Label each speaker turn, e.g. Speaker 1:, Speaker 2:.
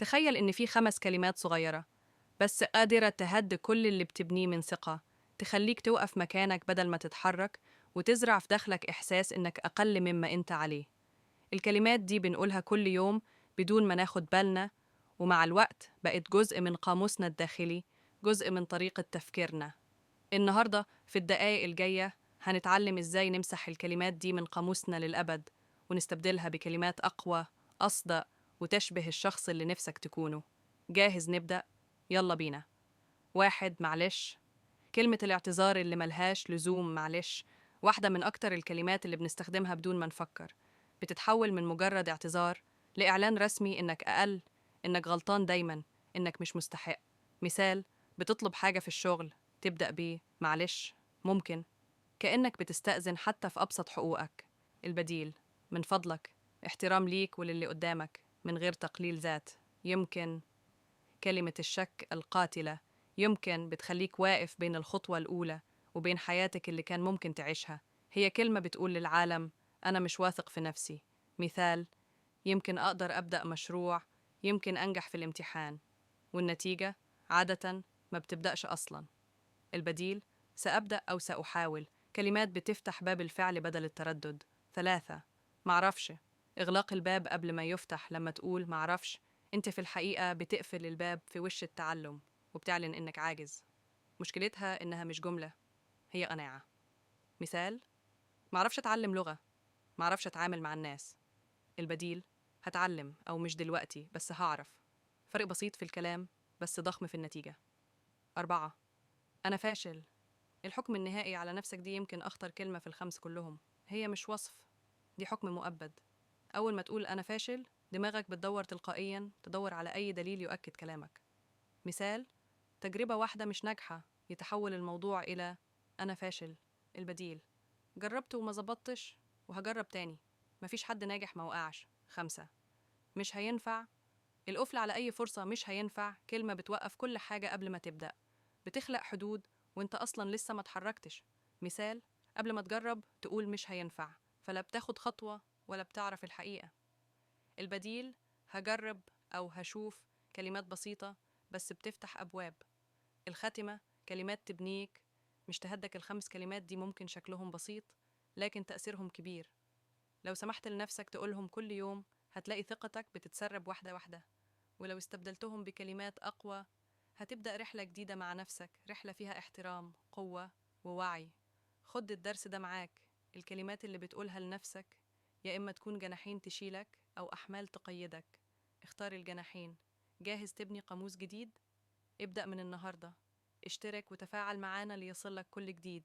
Speaker 1: تخيل إن في 5 كلمات صغيرة بس قادرة تهد كل اللي بتبنيه من ثقة، تخليك توقف مكانك بدل ما تتحرك، وتزرع في داخلك إحساس إنك أقل مما أنت عليه. الكلمات دي بنقولها كل يوم بدون ما ناخد بالنا، ومع الوقت بقت جزء من قاموسنا الداخلي، جزء من طريقة تفكيرنا. النهاردة في الدقايق الجاية هنتعلم إزاي نمسح الكلمات دي من قاموسنا للأبد، ونستبدلها بكلمات أقوى، أصدق، وتشبه الشخص اللي نفسك تكونه. جاهز نبدأ؟ يلا بينا. 1. معلش. كلمة الاعتذار اللي ملهاش لزوم، معلش، واحدة من أكتر الكلمات اللي بنستخدمها بدون ما نفكر. بتتحول من مجرد اعتذار لإعلان رسمي إنك أقل، إنك غلطان دايما، إنك مش مستحق. مثال: بتطلب حاجة في الشغل، تبدأ بيه معلش، ممكن، كأنك بتستأذن حتى في أبسط حقوقك. البديل: من فضلك، احترام ليك وللي قدامك من غير تقليل ذات. يمكن. كلمة الشك القاتلة. يمكن بتخليك واقف بين الخطوة الأولى وبين حياتك اللي كان ممكن تعيشها. هي كلمة بتقول للعالم أنا مش واثق في نفسي. مثال: يمكن أقدر أبدأ مشروع، يمكن أنجح في الامتحان. والنتيجة عادة ما بتبدأش أصلا. البديل: سأبدأ أو سأحاول. كلمات بتفتح باب الفعل بدل التردد. 3. معرفش. إغلاق الباب قبل ما يفتح. لما تقول معرفش، أنت في الحقيقة بتقفل الباب في وش التعلم وبتعلن إنك عاجز. مشكلتها إنها مش جملة، هي قناعة. مثال: معرفش أتعلم لغة، معرفش أتعامل مع الناس. البديل: هتعلم، أو مش دلوقتي بس هعرف. فرق بسيط في الكلام بس ضخم في النتيجة. 4. أنا فاشل. الحكم النهائي على نفسك دي يمكن أخطر كلمة في ال5 كلهم. هي مش وصف، دي حكم مؤبد. أول ما تقول أنا فاشل، دماغك بتدور تلقائيا، تدور على أي دليل يؤكد كلامك. مثال: تجربة واحدة مش ناجحة يتحول الموضوع إلى أنا فاشل. البديل: جربت وما ظبطتش وهجرب تاني، مفيش حد ناجح ما وقعش. 5. مش هينفع. القفل على أي فرصة. مش هينفع كلمة بتوقف كل حاجة قبل ما تبدأ، بتخلق حدود وانت أصلا لسه ما اتحركتش. مثال: قبل ما تجرب تقول مش هينفع، فلا بتاخد خطوة ولا بتعرف الحقيقة. البديل: هجرب أو هشوف. كلمات بسيطة بس بتفتح أبواب. الخاتمة: كلمات تبنيك مش تهدك. ال5 كلمات دي ممكن شكلهم بسيط لكن تأثيرهم كبير. لو سمحت لنفسك تقولهم كل يوم هتلاقي ثقتك بتتسرب واحدة واحدة، ولو استبدلتهم بكلمات أقوى هتبدأ رحلة جديدة مع نفسك، رحلة فيها احترام، قوة، ووعي. خد الدرس ده معاك: الكلمات اللي بتقولها لنفسك يا إما تكون جناحين تشيلك أو أحمال تقيدك. اختار الجناحين. جاهز تبني قاموس جديد؟ ابدأ من النهاردة. اشترك وتفاعل معانا ليصلك كل جديد.